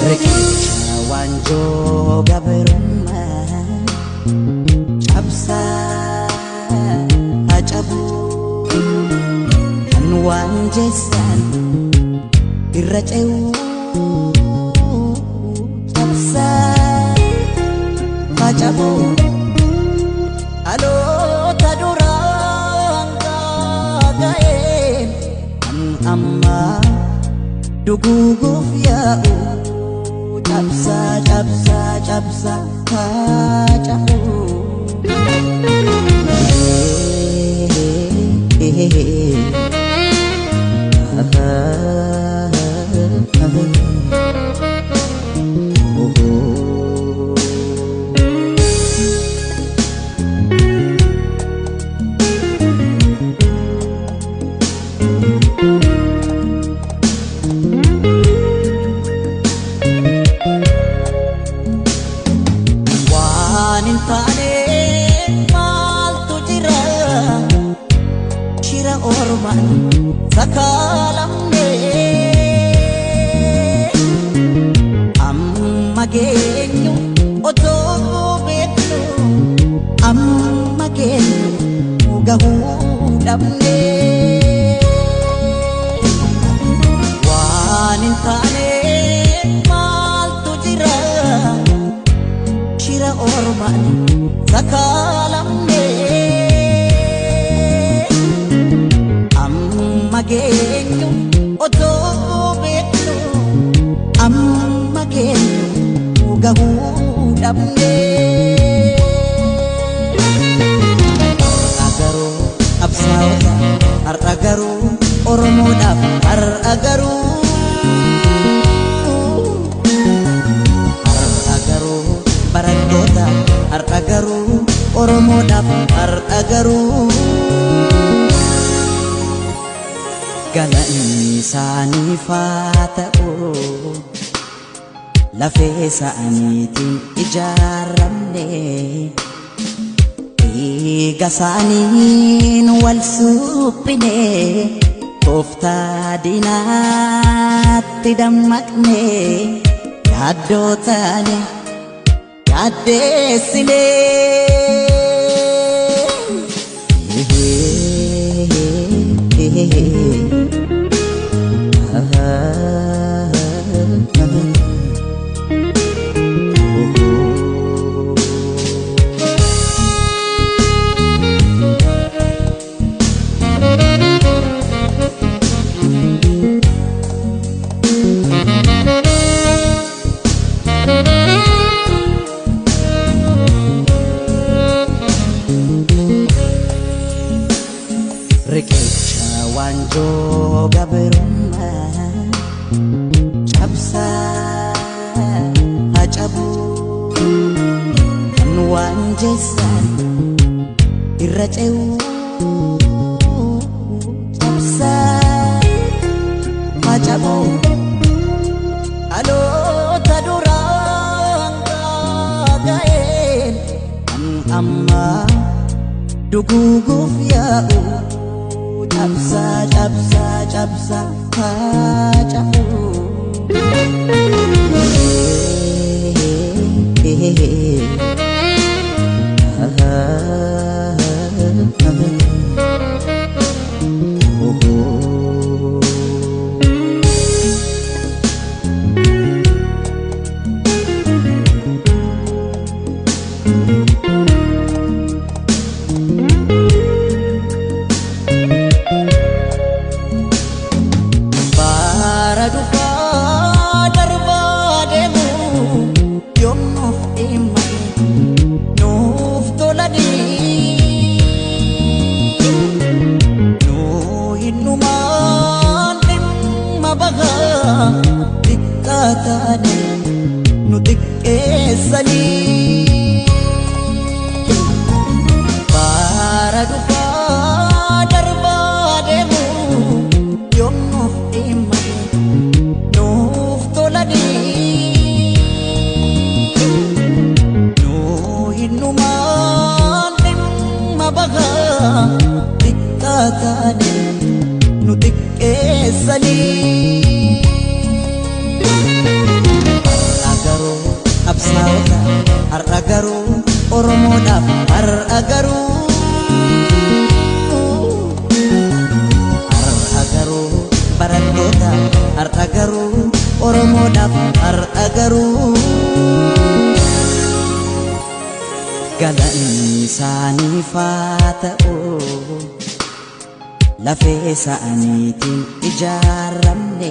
Riqicha waanjoo gabrummaa cabsaa cabu kan waan jeessan irra ce'u cabsaa cabu dhaloota duraan gaaga'een kan ammaa duguuguuf yaa'u cabsaa cabsaa cabsaa cabu. Waan hin taane maaltu jira shira ormaan sakaalamne amma geenyu otoo beeknu amma geenyu gahuu dhabne waan hin taane maaltu jira shira ormaan sakaalamne amma geenyu otoo beeknu amma geenyu gahuu dhabne. Har'a garuu qabsaa'ota har'a garuu Oromoodhaaf har'a garuu har'a garuu barattoota har'a garuu Oromoodhaaf har'a garuu galanni isaaniif haa ta'u lafee isaaniitiin ijaaramne dhiiga isaaniin wal suphine tooftaa diinaatti dammaqne yaaddoo taane yaaddeessine. Riqicha waanjoo gabrummaa cabsaa cabu kan waan jeessan irra ce'u cabsaa cabu dhaloota duraan gaaga'een kan ammaa duguuguuf yaa'u cabsaa cabsaa cabsaa cabu. Bara dhufaa darbaa deemu yoom nuuf dhimma nuuf tolanii nuu hinnumaan dhimma bahaa xiqqaa taane nu xiqqeessanii. Bara dhufaa darbaa deemu yoom nuuf dhimma nuuf tolanii nuu hinnumaan dhimma bahaa xiqqaa taane nu xiqqeessanii. galanii. Har'a garuu qabsaa'ota, har'a garuu Oromoodhaaf, har'a garuu. Har'a garuu barattoota, har'a garuu Oromoodhaaf, har'a garuu. Galanni isaaniif haa ta'u, lafee isaaniitiin ijaaramne,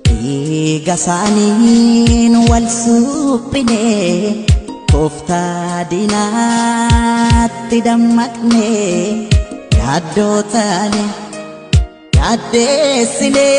dhiiga isaaniin wal suphine, tooftaa diinaatti dammaqne, yaaddoo taane yaaddeessine.